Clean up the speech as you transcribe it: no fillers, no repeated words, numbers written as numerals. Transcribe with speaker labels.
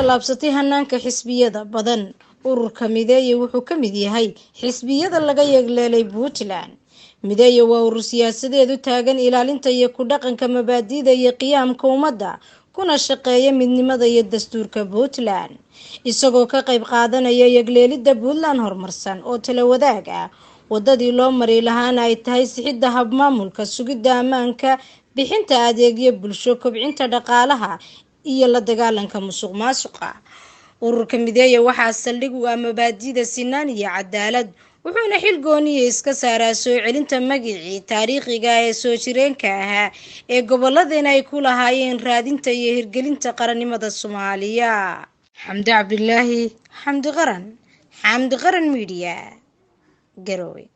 Speaker 1: Tallaabsatay hanaanka xisbiyada badan. Ururka Mideeye wuxuu ka mid yahay xisbiyada laga yeegleelay Puntland. Mideeye waa urur siyaasadeed u taagan ilaalinta iyo ku dhaqanka mabaadi'da iyo qiyaamka ummadda, kuna shaqeeya midnimada iyo dastuurka Puntland, isagoo ka qayb qaadanaya yegleelidda Puntland horumarsan oo tala wadaag ah. Wadadii loo mari lahaana ay tahay sixidda habmaamulka, sugidda ammaanka, bixinta adeegyo bulsho, kobcinta dhaqaalaha iyo la dagaalanka musuq maasuqa. Ururka Mideeye waxaa saldhig u ah mabaadi'da sinaan iyo cadaalad, wuxuuna xil gooniya iska saaraa soo celinta magicii taariikhiga ee soo jireenka ahaa ee goboladeen ay ku lahaayeen raadinta iyo hirgelinta qarannimada Soomaaliya. Xamdi Cabdilaahi Xamdi Qaran, Xamdi Qaran Media, Garowe.